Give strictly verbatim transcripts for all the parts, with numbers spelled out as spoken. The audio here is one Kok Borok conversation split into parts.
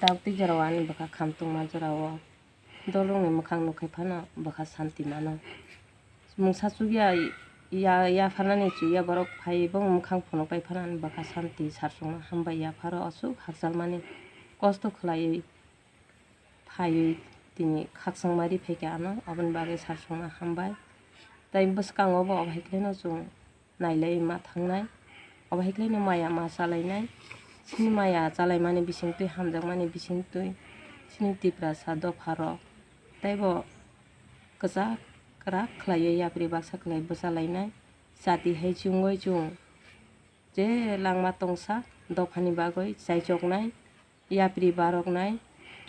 Tabuk tei jorao ani bwkha khamtungma jorao dolrokni mwkhang nukhai phano bwkha santi mano. Mungsa chukya ya, yapharnani chukya borok phaiwi bongni mwkhang phunukbai phano ani bwkha santi sarsongno hambai yapharo aswk hakchalmani kosto khwlaiwi phaiwi tini khakchangma ri phaikha ano, aboni bagwi sarsongno hambai. Tei bwskango bo obo hai khlaino chwng nailai ma thangnai, obo hai khlaino maya ma chalainai. Chini maya chalaimani bisingtwi, hamjakmani bisingtwi chini Tiprasa dopharok teibo kwchak kwrak khlaiwi yapri baksa khlai bwchalainai. Chati hai chwngwi chwng je langma tongsa dophani bagwi chaichoknai, yapri baroknai,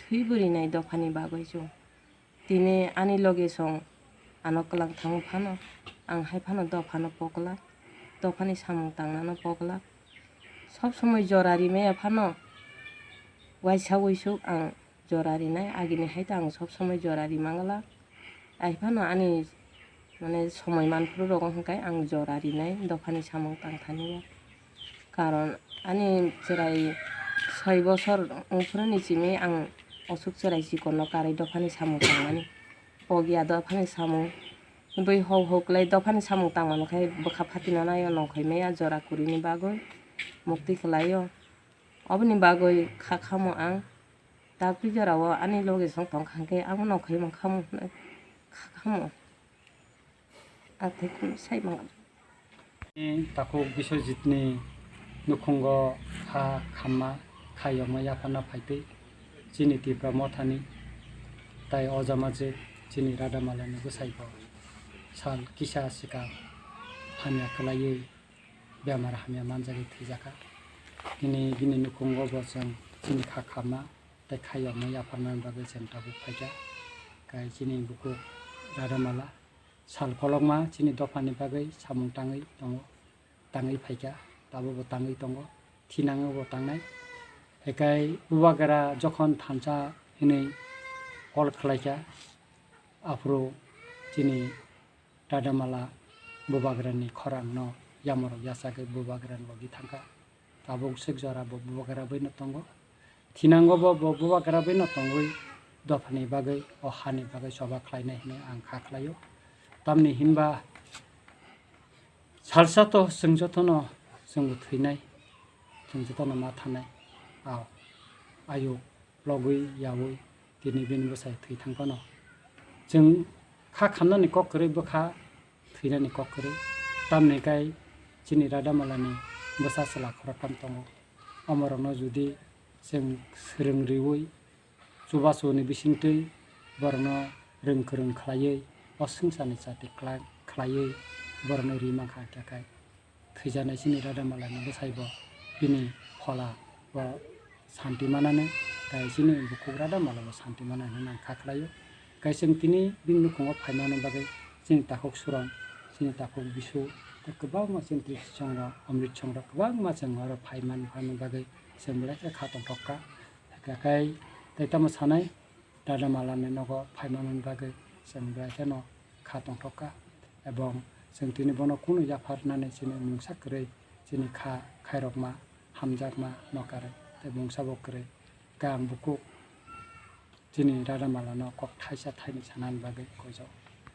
thwi bwrwinai dophani bagwi chwng. Tini ani loge song ano kwlang thango phano, ang hai phano dophano pokla, dophani samung tangnano pokla. Sob somoi jora rimaya phano waisa uisuk ang jora rinai, agini hai ta ang sob somoi jora rimangla. Ai phano ani mane somoi manphuru rogo hwnkhe ang jora rinai dophani samung tangthani o. Karon ani chwrai soi bosor wngphuru ni simi ang osuk chwrai chikonno karwi dophani samung tangmani. Pokya dophani samung bui hok hok lai dophani samung tangmani khai bwkha phatina naio nongkhoi maya jora kwrwini bagwi mukti kwlaio. Oboni bagwi kha khamo ang. Tabuk tei jorao ani loge song tongkha hwnkhe amo nongkhoi mankha mo hwnwi kha khamo. Athai kheno sai mangam. Takhuk Biswajitni nukhungo kha khamma, kha yokma yapharna phaitwi chini Tipra Mothani tai o jama je chini Radamalani bwsaibo sal kisa swkang hamya kwlaiwi bemar hamya manjagwi thwijakha. Tini bini nukhungo bo chwng chini kha khamma tei kha yokma yapharnani bagwi chwng tabuk phaikha. Kai chini bukhuk Radamala sal kolokma chini dophani bagwi samung tangwi tongo, tangwi phaikha, tabukbo tangwi tongo, thinango bo tangnai. Ekai bubagra jokhon thansa hinwi call khlaikha, aphuru chini Radamala bubagrani khorangno yamorok yachagwi bubagrani logi thangkha. Tabuk swk jora bo bubagra baino tongo. Thinango bo, bo bubagra baino tongwi dophani bagwi, o hani bagwi choba khlainai hinwi ang kha khlaio. Tamni hinba salsa to chwng jotono chwngbo thwinai, chwng jotono ma thanai. Ao, ayo logwi yaui tini bini bwsai thwi thang phano. Chwng kha khamnani kok kwrwi bwkha thwinani kok kwrwi. Tamni kai chini Radamalani bwsa chwla khoroktham tongo. Omorokno judi chwng swrwng riui chubasuni bisingtwi borokno rwng kwrwng khlaiwi o swngcharni chati kla-, khlaiwi borokno ri mankha hwnkhe kai thwijaknai chini Radamalani bwsai bo bini phola bo santi manani, tai chini bukhuk Radamala bo santi manani hinwi ang kha khlaio. Kaisa tini bini nukhungo phaimani bagwi chini takhuk Suron, chini takhuk Bisu, tei kwbangma chini Trisi Chongro, Amrit Chongro kwbangma chwng oro phaimani, phaimani bagwi chwng belai khe kha tongthok kha. Hakhe kai tei tamo sanai, Radamalani nogo phaimani bagwi chwng belai kheno kha tongthok kha, ebong chwng tini bono kunu yapharnani chini mungsa kwrwi, chini kha khairokma, hamjakma nokar tei mungsa bo kwrwi. Khe ang bukhuk chini Radamalano kok thaisa thaini sanani bagwi koijago.